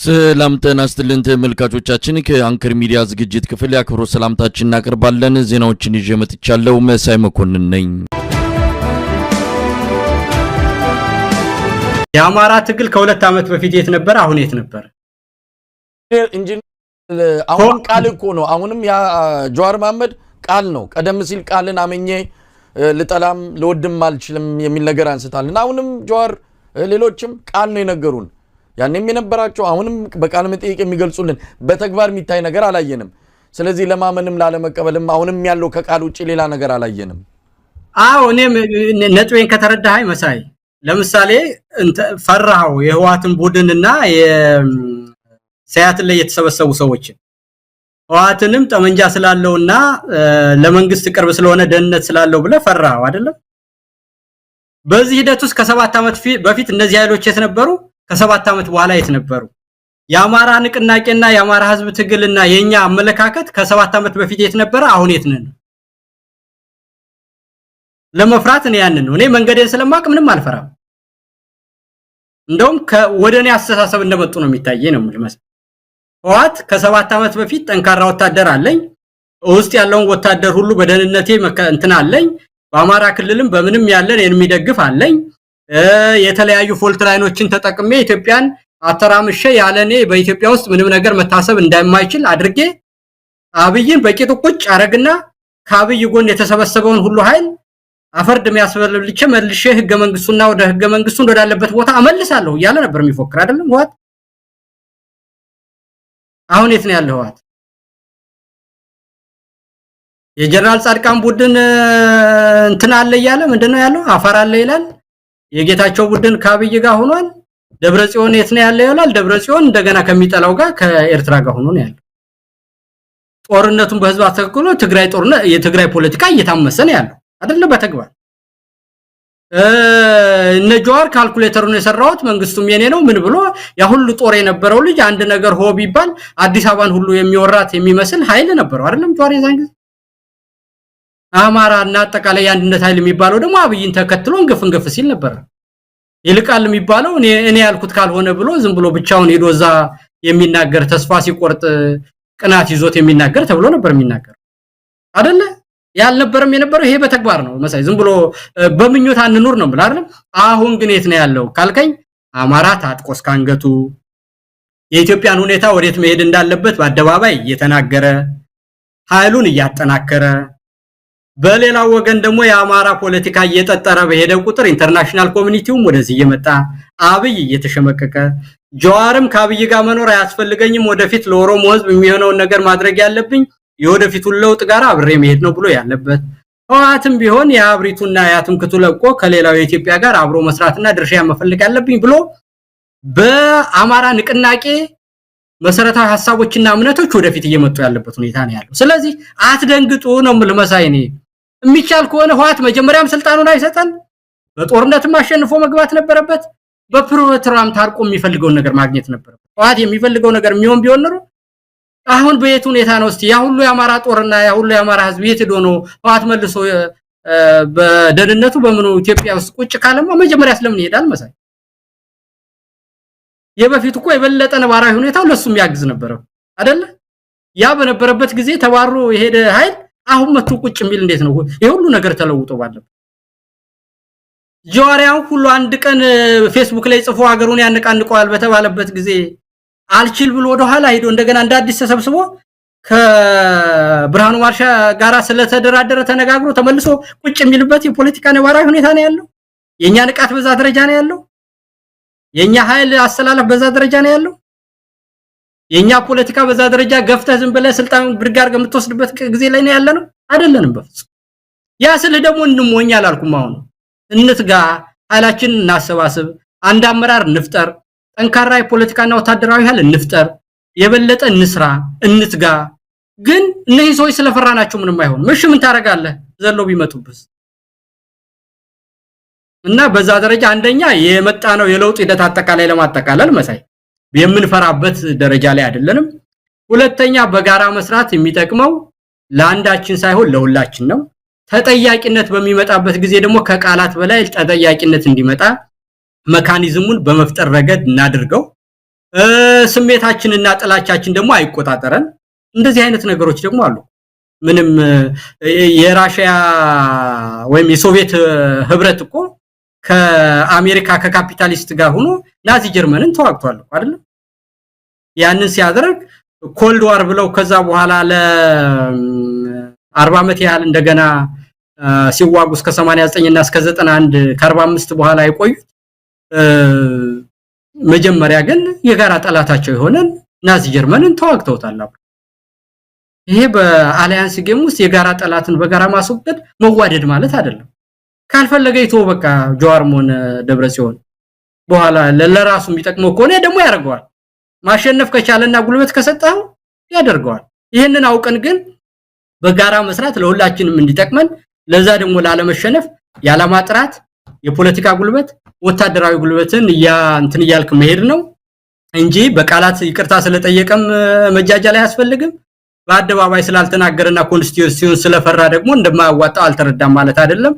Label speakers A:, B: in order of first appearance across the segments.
A: ሰላም ጤና ይስጥልን ተመልካቾቻችን፣ ከአንከር ሚዲያ ዝግጅት ክፍል የአክብሮት ሰላምታችን እናቀርባለን። ዜናዎችን ይዤ መጥቻለሁ። መሳይ መኮንን ነኝ።
B: የአማራ ትግል ከ2 ዓመት በፊት የት ነበር? አሁን የት ነበር?
A: አሁን ቃል እኮ ነው። አሁንም ያ ጀዋር መሐመድ ቃል ነው። ቀደም ሲል ቃልን አመኜ ልጠላም ልወድም አልችልም የሚል ነገር አንስታል እና አሁንም ጀዋር ሌሎችም ቃል ነው የነገሩን። ያኔም የነበራቸው አሁንም በቃለ መጠይቅ የሚገልጹልን በተግባር የሚታይ ነገር አላየንም። ስለዚህ ለማመንም ላለመቀበልም አሁንም ያለው ከቃል ውጭ ሌላ ነገር አላየንም።
B: አዎ፣ እኔም ነጥቤን ከተረዳኸኝ መሳይ፣ ለምሳሌ ፈራኸው የህወሓትን ቡድንና የሲያትል ላይ የተሰበሰቡ ሰዎችን፣ ህወሓትንም ጠመንጃ ስላለውና ለመንግስት ቅርብ ስለሆነ፣ ደህንነት ስላለው ብለህ ፈራኸው አይደለም? በዚህ ሂደት ውስጥ ከ7 ዓመት በፊት እነዚህ ኃይሎች የት ነበሩ? ከ7 ዓመት በኋላ የት ነበሩ? የአማራ ንቅናቄና የአማራ ህዝብ ትግልና የኛ አመለካከት ከ7 ዓመት በፊት የት ነበረ? አሁን የት ነን? ለመፍራት እኔ ያንን ነው። እኔ መንገዴን ስለማቅ ምንም አልፈራም። እንደውም ወደ እኔ አስተሳሰብ እንደመጡ ነው የሚታየኝ ነው የምልህ። ህወሓት ከ7 ዓመት በፊት ጠንካራ ወታደር አለኝ፣ ውስጥ ያለውን ወታደር ሁሉ በደህንነቴ እንትን አለኝ፣ በአማራ ክልልም በምንም ያለን የሚደግፍ አለኝ፣ የተለያዩ fault line ኦችን ተጠቅሜ ኢትዮጵያን አተራምሼ ያለኔ በኢትዮጵያ ውስጥ ምንም ነገር መታሰብ እንደማይችል አድርጌ አብይን በቂጡ ቁጭ አረግና ከአብይ ጎን የተሰበሰበውን ሁሉ ኃይል አፈርድ የሚያስበልልቼ መልሼ ህገ መንግስቱና ወደ ህገ መንግስቱ ወዳለበት ቦታ አመልሳለሁ እያለ ነበር የሚፎክር አይደለም ህወሓት? አሁን የት ነው ያለው ህወሓት? የጀነራል ጻድቃን ቡድን እንትን አለ እያለ ምንድነው ያለው? አፋር አለ ይላል። የጌታቸው ቡድን ከአብይ ጋር ሆኗል። ደብረ ጽዮን የት ነው ያለው ይላል። ደብረ ጽዮን እንደገና ከሚጠላው ጋር ከኤርትራ ጋር ሆኖ ነው ያለው። ጦርነቱን በህዝብ አስተካክሎ ትግራይ ጦርነት የትግራይ ፖለቲካ እየታመሰ ነው ያለው አይደለ? በተግባር እነ ጀዋር ካልኩሌተሩን የሰራሁት መንግስቱም የኔ ነው ምን ብሎ ያ ሁሉ ጦር የነበረው ልጅ አንድ ነገር ሆ ቢባል አዲስ አበባን ሁሉ የሚወራት የሚመስል ኃይል ነበረው አይደለም ጀዋር የዛን ጊዜ? አማራ እና አጠቃላይ የአንድነት ኃይል የሚባለው ደግሞ አብይን ተከትሎ እንግፍ እንግፍ ሲል ነበር። ይልቃል የሚባለው እኔ ያልኩት ካልሆነ ብሎ ዝም ብሎ ብቻውን ሄዶ እዛ የሚናገር፣ ተስፋ ሲቆርጥ ቅናት ይዞት የሚናገር ተብሎ ነበር የሚናገር አይደለ? ያልነበረም የነበረው ይሄ በተግባር ነው መሳይ። ዝም ብሎ በምኞት አንኑር ነው ብላ አይደለም። አሁን ግን የት ነው ያለው ካልከኝ፣ አማራ ታጥቆ እስከ አንገቱ የኢትዮጵያን ሁኔታ ወዴት መሄድ እንዳለበት በአደባባይ እየተናገረ ኃይሉን እያጠናከረ፣ በሌላው ወገን ደግሞ የአማራ ፖለቲካ እየጠጠረ በሄደ ቁጥር international community ውም ወደዚህ እየመጣ፣ አብይ እየተሸመቀቀ፣ ጀዋርም ከአብይ ጋር መኖር አያስፈልገኝም፣ ወደፊት ለኦሮሞ ሕዝብ የሚሆነውን ነገር ማድረግ ያለብኝ የወደፊቱን ለውጥ ጋር አብሬ መሄድ ነው ብሎ ያለበት፣ ህወሓትም ቢሆን የአብሪቱና የትምክቱ ለቆ ከሌላው የኢትዮጵያ ጋር አብሮ መስራትና ድርሻ መፈለግ ያለብኝ ብሎ በአማራ ንቅናቄ መሰረታዊ ሀሳቦችና እምነቶች ወደፊት እየመጡ ያለበት ሁኔታ ነው ያለው። ስለዚህ አትደንግጡ ነው የምልህ መሳይ። እኔ የሚቻል ከሆነ ህወሓት መጀመሪያም ስልጣኑን አይሰጠን፣ በጦርነትም አሸንፎ መግባት ነበረበት። በፕሪቶሪያም ታርቆ የሚፈልገውን ነገር ማግኘት ነበረበት። ህወሓት የሚፈልገው ነገር የሚሆን ቢሆን ኖሮ አሁን በየት ሁኔታ ነው? እስቲ ያ ሁሉ የአማራ ጦርና ያ ሁሉ የአማራ ህዝብ የት ሄዶ ነው? ህወሓት መልሶ በደህንነቱ በምኑ ኢትዮጵያ ውስጥ ቁጭ ካለማ መጀመሪያ ስለምን ይሄዳል መሳይ? የበፊቱ እኮ የበለጠ ነባራዊ ሁኔታው ለሱ የሚያግዝ ነበረ አይደለ? ያ በነበረበት ጊዜ ተባሮ የሄደ ኃይል አሁን መቶ ቁጭ የሚል እንዴት ነው? የሁሉ ነገር ተለውጦ ባለበት፣ ጀዋር ያን ሁሉ አንድ ቀን ፌስቡክ ላይ ጽፎ ሀገሩን ያነቃንቀዋል በተባለበት ጊዜ አልችል ብሎ ወደ ኋላ ሄዶ እንደገና እንደ አዲስ ተሰብስቦ ከብርሃኑ ማርሻ ጋራ ስለተደራደረ ተነጋግሮ ተመልሶ ቁጭ የሚልበት የፖለቲካ ነባራዊ ሁኔታ ነው ያለው። የኛ ንቃት በዛ ደረጃ ነው ያለው። የኛ ኃይል አሰላለፍ በዛ ደረጃ ነው ያለው። የኛ ፖለቲካ በዛ ደረጃ ገፍተህ ዝም ብለህ ስልጣን ብድግ አድርገህ የምትወስድበት ጊዜ ላይ ነው ያለነው? አይደለንም በፍጹም። ያ ስልህ ደግሞ እንሞኝ አላልኩም። አሁን እንትጋ፣ ኃይላችንን እናሰባስብ፣ አንድ አመራር እንፍጠር፣ ጠንካራ የፖለቲካና ወታደራዊ ኃይል እንፍጠር፣ የበለጠ እንስራ፣ እንትጋ። ግን እነዚህ ሰዎች ስለፈራናቸው ምንም አይሆንም። እሺ ምን ታደርጋለህ ዘለው ቢመጡብስ? እና በዛ ደረጃ አንደኛ የመጣ ነው የለውጥ ሂደት አጠቃላይ ለማጠቃለል መሳይ የምንፈራበት ደረጃ ላይ አይደለንም። ሁለተኛ በጋራ መስራት የሚጠቅመው ለአንዳችን ሳይሆን ለሁላችን ነው። ተጠያቂነት በሚመጣበት ጊዜ ደግሞ ከቃላት በላይ ተጠያቂነት እንዲመጣ mechanism ኡን በመፍጠር ረገድ እናድርገው። ስሜታችንና ጥላቻችን ደግሞ አይቆጣጠረን። እንደዚህ አይነት ነገሮች ደግሞ አሉ። ምንም የራሽያ ወይም የሶቪየት ህብረት እኮ ከአሜሪካ ከካፒታሊስት ጋር ሆኖ ናዚ ጀርመንን ተዋግቷል እኮ አይደለም? ያንን ሲያደርግ Cold War ብለው ከዛ በኋላ ለ40 ዓመት ያህል እንደገና ሲዋጉ እስከ 89 እና እስከ 91 ከ45 በኋላ የቆዩት፣ መጀመሪያ ግን የጋራ ጠላታቸው የሆነን ናዚ ጀርመንን ተዋግተውታል። ይሄ በ alliance game ውስጥ የጋራ ጠላትን በጋራ ማስወገድ መዋደድ ማለት አይደለም። ካልፈለገ ይተው በቃ። ጀዋርም ሆነ ደብረ ጽዮን በኋላ ለራሱ የሚጠቅመው ከሆነ ደግሞ ያደርገዋል። ማሸነፍ ከቻለና ጉልበት ከሰጠው ያደርገዋል። ይህንን አውቀን ግን በጋራ መስራት ለሁላችንም እንዲጠቅመን፣ ለዛ ደግሞ ላለመሸነፍ የዓላማ ጥራት፣ የፖለቲካ ጉልበት፣ ወታደራዊ ጉልበትን እንትን እያልክ መሄድ ነው እንጂ በቃላት ይቅርታ ስለጠየቀም መጃጃል አያስፈልግም። በአደባባይ ስላልተናገረና constitution ስለፈራ ደግሞ እንደማያዋጣው አልተረዳም ማለት አይደለም።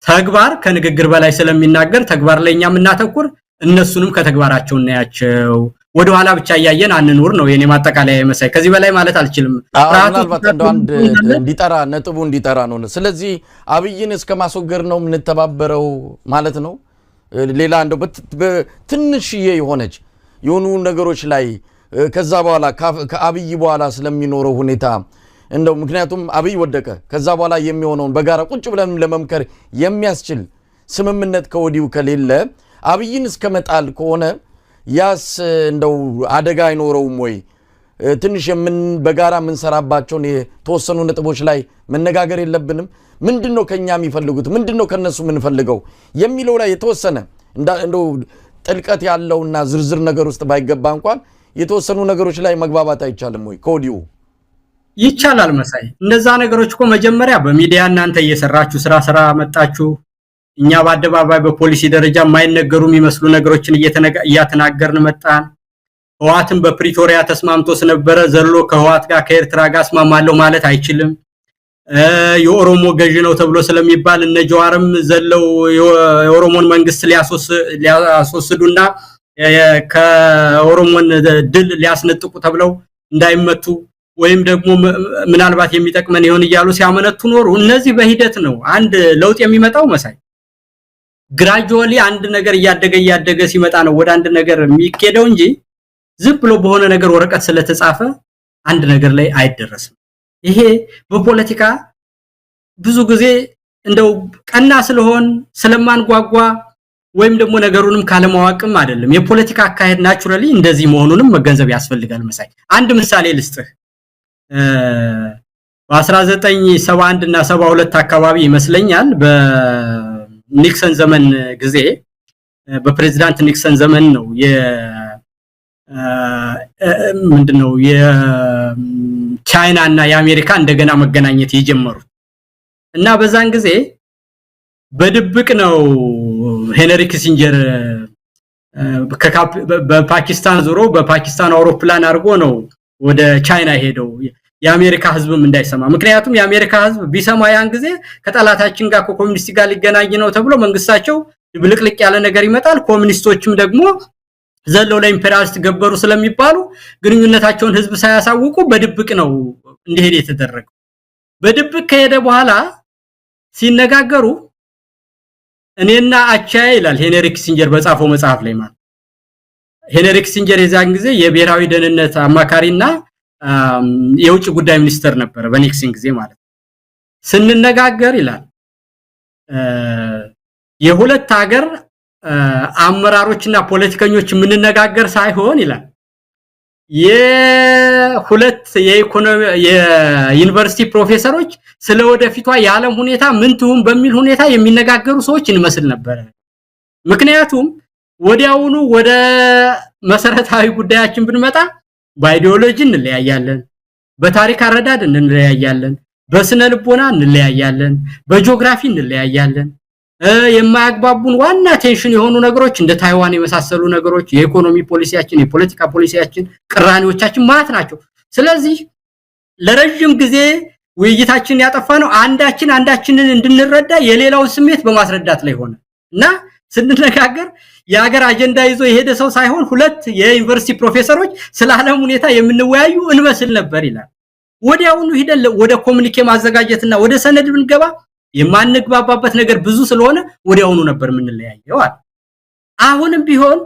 B: ተግባር ከንግግር በላይ ስለሚናገር ተግባር ላይ እኛ የምናተኩር፣ እነሱንም ከተግባራቸው እናያቸው። ወደኋላ ብቻ እያየን አንኑር ነው የኔ ማጠቃለያ መሳይ። ከዚህ በላይ ማለት አልችልም።
A: ምናልባት እንደው አንድ እንዲጠራ፣ ነጥቡ እንዲጠራ ነው። ስለዚህ አብይን እስከ ማስወገድ ነው የምንተባበረው ማለት ነው። ሌላ እንደው ትንሽዬ የሆነች የሆኑ ነገሮች ላይ ከዛ በኋላ ከአብይ በኋላ ስለሚኖረው ሁኔታ እንደው፣ ምክንያቱም አብይ ወደቀ፣ ከዛ በኋላ የሚሆነውን በጋራ ቁጭ ብለን ለመምከር የሚያስችል ስምምነት ከወዲሁ ከሌለ አብይን እስከ መጣል ከሆነ ያስ እንደው አደጋ አይኖረውም ወይ? ትንሽ የምን በጋራ የምንሰራባቸውን የተወሰኑ ነጥቦች ላይ መነጋገር የለብንም? ምንድን ነው ከኛ የሚፈልጉት? ምንድን ነው ከነሱ የምንፈልገው የሚለው ላይ የተወሰነ እንደው ጥልቀት ያለውና ዝርዝር ነገር ውስጥ ባይገባ እንኳን የተወሰኑ ነገሮች ላይ መግባባት አይቻልም ወይ ከወዲሁ?
B: ይቻላል መሳይ። እነዛ ነገሮች እኮ መጀመሪያ በሚዲያ እናንተ እየሰራችሁ ስራ ስራ መጣችሁ። እኛ በአደባባይ በፖሊሲ ደረጃ የማይነገሩ የሚመስሉ ነገሮችን እያተናገርን መጣን። ህወሓትን በፕሪቶሪያ ተስማምቶ ስለነበረ ዘሎ ከህወሓት ጋር ከኤርትራ ጋር እስማማለሁ ማለት አይችልም። የኦሮሞ ገዢ ነው ተብሎ ስለሚባል እነ ጀዋርም ዘለው የኦሮሞን መንግስት ሊያስወስዱና ከኦሮሞን ድል ሊያስነጥቁ ተብለው እንዳይመቱ ወይም ደግሞ ምናልባት የሚጠቅመን ይሆን እያሉ ሲያመነቱ ኖሩ። እነዚህ በሂደት ነው አንድ ለውጥ የሚመጣው መሳይ። Gradually አንድ ነገር እያደገ እያደገ ሲመጣ ነው ወደ አንድ ነገር የሚኬደው እንጂ ዝም ብሎ በሆነ ነገር ወረቀት ስለተጻፈ አንድ ነገር ላይ አይደረስም። ይሄ በፖለቲካ ብዙ ጊዜ እንደው ቀና ስለሆን፣ ስለማንጓጓ ወይም ደግሞ ነገሩንም ካለማወቅም አይደለም። የፖለቲካ አካሄድ naturally እንደዚህ መሆኑንም መገንዘብ ያስፈልጋል። መሳይ፣ አንድ ምሳሌ ልስጥህ። በ1971 እና 72 አካባቢ ይመስለኛል በኒክሰን ዘመን ጊዜ፣ በፕሬዚዳንት ኒክሰን ዘመን ነው፣ ምንድነው የቻይና እና የአሜሪካ እንደገና መገናኘት የጀመሩት። እና በዛን ጊዜ በድብቅ ነው ሄነሪ ኪሲንጀር በፓኪስታን ዞሮ በፓኪስታን አውሮፕላን አድርጎ ነው ወደ ቻይና ሄደው የአሜሪካ ህዝብም እንዳይሰማ። ምክንያቱም የአሜሪካ ህዝብ ቢሰማ ያን ጊዜ ከጠላታችን ጋር ከኮሚኒስት ጋር ሊገናኝ ነው ተብሎ መንግስታቸው ድብልቅልቅ ያለ ነገር ይመጣል። ኮሚኒስቶችም ደግሞ ዘለው ለኢምፔሪያሊስት ገበሩ ስለሚባሉ ግንኙነታቸውን ህዝብ ሳያሳውቁ በድብቅ ነው እንዲሄድ የተደረገው። በድብቅ ከሄደ በኋላ ሲነጋገሩ እኔና አቻዬ ይላል ሄነሪ ኪሲንጀር በጻፈው መጽሐፍ ላይ። ማለት ሄነሪ ኪሲንጀር የዛን ጊዜ የብሔራዊ ደህንነት አማካሪና የውጭ ጉዳይ ሚኒስተር ነበረ በኒክሰን ጊዜ ማለት ነው። ስንነጋገር ይላል የሁለት ሀገር አመራሮችና ፖለቲከኞች የምንነጋገር ሳይሆን ይላል የሁለት የኢኮኖሚ የዩኒቨርሲቲ ፕሮፌሰሮች ስለ ወደፊቷ የዓለም ሁኔታ ምን ትሁን በሚል ሁኔታ የሚነጋገሩ ሰዎች እንመስል ነበር። ምክንያቱም ወዲያውኑ ወደ መሰረታዊ ጉዳያችን ብንመጣ በ ideology እንለያያለን፣ በታሪክ አረዳድ እንለያያለን፣ በስነ ልቦና እንለያያለን፣ በጂኦግራፊ እንለያያለን። የማያግባቡን ዋና tension የሆኑ ነገሮች እንደ ታይዋን የመሳሰሉ ነገሮች፣ የኢኮኖሚ ፖሊሲያችን፣ የፖለቲካ ፖሊሲያችን፣ ቅራኔዎቻችን ማለት ናቸው። ስለዚህ ለረጅም ጊዜ ውይይታችንን ያጠፋነው አንዳችን አንዳችንን እንድንረዳ የሌላውን ስሜት በማስረዳት ላይ ሆነ እና ስንነጋገር የሀገር አጀንዳ ይዞ የሄደ ሰው ሳይሆን ሁለት የዩኒቨርሲቲ ፕሮፌሰሮች ስለ ዓለም ሁኔታ የምንወያዩ እንመስል ነበር ይላል። ወዲያውኑ ሂደን ወደ communiqué ማዘጋጀትና ወደ ሰነድ ብንገባ የማንግባባበት ነገር ብዙ ስለሆነ ወዲያውኑ ነበር የምንለያየው አለ። አሁንም ቢሆን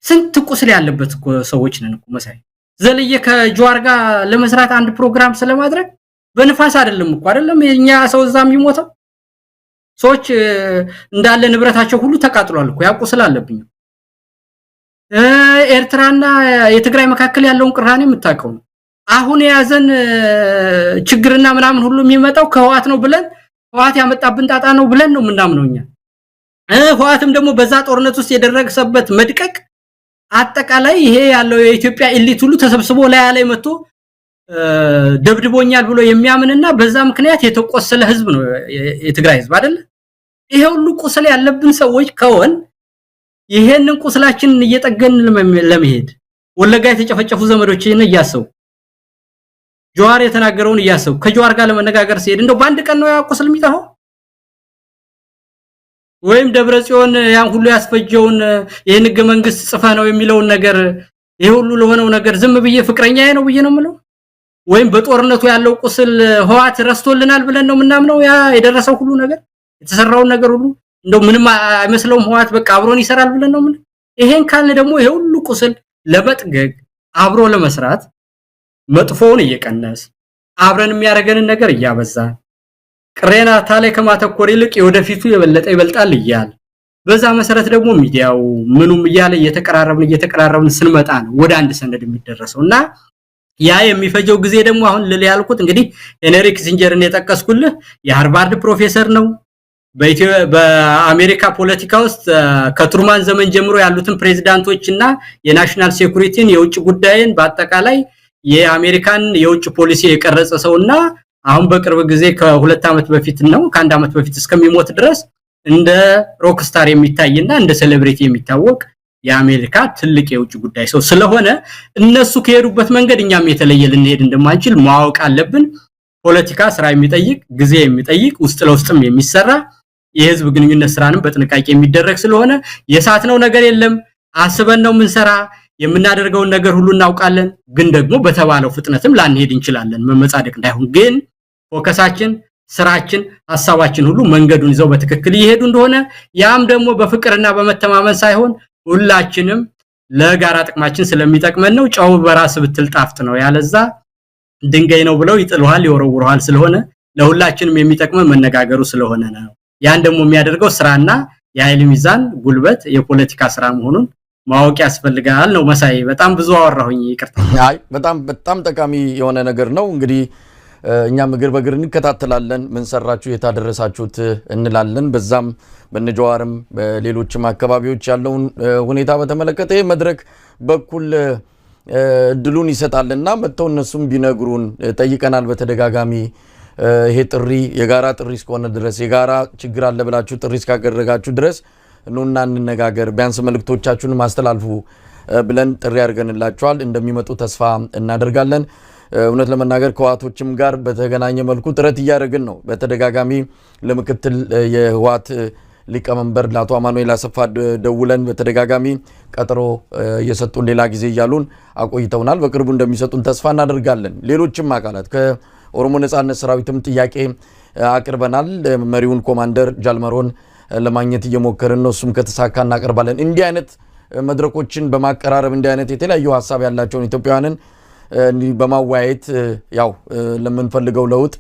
B: ስንት ቁስል ያለበት እኮ ሰዎች ነን እኮ መሳይ። ዘልዬ ከጀዋር ጋር ለመስራት አንድ ፕሮግራም ስለማድረግ በንፋስ አይደለም እኮ፣ አይደለም የኛ ሰው እዛ የሚሞተው፣ ሰዎች እንዳለ ንብረታቸው ሁሉ ተቃጥሏል እኮ፣ ያ ቁስል አለብኝ። ኤርትራና የትግራይ መካከል ያለውን ቅራኔ የምታውቀው ነው። አሁን የያዘን ችግርና ምናምን ሁሉ የሚመጣው ከህወሓት ነው ብለን፣ ህወሓት ያመጣብን ጣጣ ነው ብለን ነው የምናምነው እኛ። ህወሓትም ደግሞ በዛ ጦርነት ውስጥ የደረሰበት መድቀቅ አጠቃላይ ይሄ ያለው የኢትዮጵያ elite ሁሉ ተሰብስቦ ላይ ላይ መጥቶ ደብድቦኛል ብሎ የሚያምንና በዛ ምክንያት የተቆሰለ ህዝብ ነው የትግራይ ህዝብ አይደለ? ይሄ ሁሉ ቁስል ያለብን ሰዎች ከሆን ይሄንን ቁስላችንን እየጠገንን ለመሄድ፣ ወለጋ የተጨፈጨፉ ዘመዶችን እያሰቡ፣ ጀዋር የተናገረውን እያሰቡ ከጀዋር ጋር ለመነጋገር ሲሄድ እንደው በአንድ ቀን ነው ያ ቁስል የሚጠፋው? ወይም ደብረ ጽዮን ያን ሁሉ ያስፈጀውን ይህን ህገ መንግስት ጽፈህ ነው የሚለውን ነገር፣ ይሄ ሁሉ ለሆነው ነገር ዝም ብዬ ፍቅረኛዬ ነው ብዬ ነው የምለው? ወይም በጦርነቱ ያለው ቁስል ህወሓት ረስቶልናል ብለን ነው የምናምነው? ያ የደረሰው ሁሉ ነገር፣ የተሰራውን ነገር ሁሉ እንደው ምንም አይመስለውም ህወሓት፣ በቃ አብሮን ይሰራል ብለን ነው ምን? ይሄን ካልን ደግሞ ይሄ ሁሉ ቁስል ለመጥገግ አብሮ ለመስራት መጥፎውን እየቀነስ፣ አብረን የሚያደርገንን ነገር እያበዛ፣ ቅሬታ ላይ ከማተኮር ይልቅ የወደፊቱ የበለጠ ይበልጣል እያል፣ በዛ መሰረት ደግሞ ሚዲያው ምኑም እያለ እየተቀራረብን እየተቀራረብን ስንመጣ ነው ወደ አንድ ሰነድ የሚደረሰው። እና ያ የሚፈጀው ጊዜ ደግሞ አሁን ልል ያልኩት እንግዲህ ሄንሪ ኪሲንጀርን የጠቀስኩልህ የሃርቫርድ ፕሮፌሰር ነው። በአሜሪካ ፖለቲካ ውስጥ ከትሩማን ዘመን ጀምሮ ያሉትን ፕሬዚዳንቶች እና የ national security ን፣ የውጭ ጉዳይን፣ በአጠቃላይ የአሜሪካን የውጭ ፖሊሲ የቀረጸ ሰውና አሁን በቅርብ ጊዜ ከ2 ዓመት በፊት ነው ከ1 ዓመት በፊት እስከሚሞት ድረስ እንደ rockstar የሚታይና እንደ celebrity የሚታወቅ የአሜሪካ ትልቅ የውጭ ጉዳይ ሰው ስለሆነ እነሱ ከሄዱበት መንገድ እኛም የተለየ ልንሄድ እንደማንችል ማወቅ አለብን። ፖለቲካ ስራ የሚጠይቅ፣ ጊዜ የሚጠይቅ፣ ውስጥ ለውስጥም የሚሰራ፣ የህዝብ ግንኙነት ስራንም በጥንቃቄ የሚደረግ ስለሆነ የሳትነው ነገር የለም። አስበን ነው የምንሰራ። የምናደርገውን ነገር ሁሉ እናውቃለን። ግን ደግሞ በተባለው ፍጥነትም ላንሄድ እንችላለን፣ መመጻደቅ እንዳይሆን። ግን focus ኣችን፣ ስራችን፣ ሀሳባችን ሁሉ መንገዱን ይዘው በትክክል እየሄዱ እንደሆነ፣ ያም ደግሞ በፍቅርና በመተማመን ሳይሆን ሁላችንም ለጋራ ጥቅማችን ስለሚጠቅመን ነው። ጨው በራስ ብትል ጣፍጥ ነው፣ ያለዛ ድንጋይ ነው ብለው ይጥሉሃል፣ ይወረውሩሃል። ስለሆነ ለሁላችንም የሚጠቅመን መነጋገሩ ስለሆነ ነው። ያን ደግሞ የሚያደርገው ስራና የኃይል ሚዛን፣ ጉልበት፣ የፖለቲካ ስራ መሆኑን ማወቅ ያስፈልጋል ነው። መሳይ፣ በጣም ብዙ አወራሁኝ፣ ይቅርታ።
A: አይ፣ በጣም በጣም ጠቃሚ የሆነ ነገር ነው። እንግዲህ እኛም እግር በእግር እንከታተላለን። ምን ሰራችሁ፣ የታደረሳችሁት እንላለን። በዛም በነጀዋርም በሌሎችም አካባቢዎች ያለውን ሁኔታ በተመለከተ ይህ መድረክ በኩል እድሉን ይሰጣልና መጥተው እነሱም ቢነግሩን ጠይቀናል በተደጋጋሚ። ይሄ ጥሪ የጋራ ጥሪ እስከሆነ ድረስ፣ የጋራ ችግር አለ ብላችሁ ጥሪ እስካደረጋችሁ ድረስ ኑና እንነጋገር፣ ቢያንስ መልእክቶቻችሁን ማስተላልፉ ብለን ጥሪ አድርገንላቸዋል። እንደሚመጡ ተስፋ እናደርጋለን። እውነት ለመናገር ከህወሓቶችም ጋር በተገናኘ መልኩ ጥረት እያደረግን ነው። በተደጋጋሚ ለምክትል የህወሓት ሊቀመንበር ለአቶ አማኑኤል አሰፋ ደውለን በተደጋጋሚ ቀጠሮ እየሰጡን ሌላ ጊዜ እያሉን አቆይተውናል። በቅርቡ እንደሚሰጡን ተስፋ እናደርጋለን። ሌሎችም አካላት ከኦሮሞ ነጻነት ሰራዊትም ጥያቄ አቅርበናል። መሪውን ኮማንደር ጃልመሮን ለማግኘት እየሞከርን ነው። እሱም ከተሳካ እናቀርባለን። እንዲህ አይነት መድረኮችን በማቀራረብ፣ እንዲህ አይነት የተለያዩ ሀሳብ ያላቸውን ኢትዮጵያውያንን እንዲህ በማወያየት ያው ለምንፈልገው ለውጥ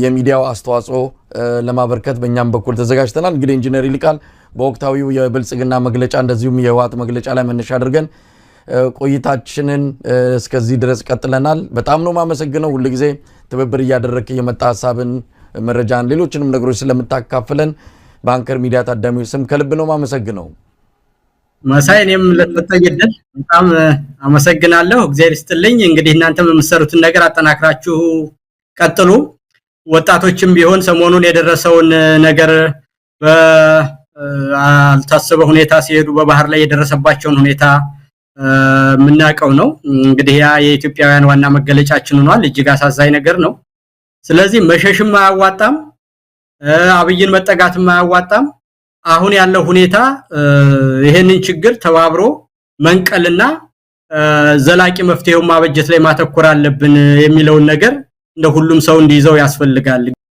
A: የሚዲያው አስተዋጽኦ ለማበርከት በእኛም በኩል ተዘጋጅተናል። እንግዲህ ኢንጂነር ይልቃል በወቅታዊው የብልጽግና መግለጫ እንደዚሁም የህወሓት መግለጫ ላይ መነሻ አድርገን ቆይታችንን እስከዚህ ድረስ ቀጥለናል። በጣም ነው የማመሰግነው። ሁልጊዜ ትብብር እያደረግክ የመጣ ሀሳብን፣ መረጃን፣ ሌሎችንም ነገሮች ስለምታካፍለን በአንከር ሚዲያ ታዳሚዎች ስም ከልብ ነው የማመሰግነው።
B: መሳይ፣ እኔም ለተሰጠኝ እድል በጣም አመሰግናለሁ። እግዚአብሔር ይስጥልኝ። እንግዲህ እናንተም የምትሰሩትን ነገር አጠናክራችሁ ቀጥሉ። ወጣቶችም ቢሆን ሰሞኑን የደረሰውን ነገር፣ በአልታሰበ ሁኔታ ሲሄዱ በባህር ላይ የደረሰባቸውን ሁኔታ የምናውቀው ነው። እንግዲህ ያ የኢትዮጵያውያን ዋና መገለጫችን ሆኗል። እጅግ አሳዛኝ ነገር ነው። ስለዚህ መሸሽም አያዋጣም፣ አብይን መጠጋትም አያዋጣም። አሁን ያለው ሁኔታ ይሄንን ችግር ተባብሮ መንቀልና ዘላቂ መፍትሄውን ማበጀት ላይ ማተኮር አለብን የሚለውን ነገር እንደ ሁሉም ሰው እንዲይዘው ያስፈልጋል።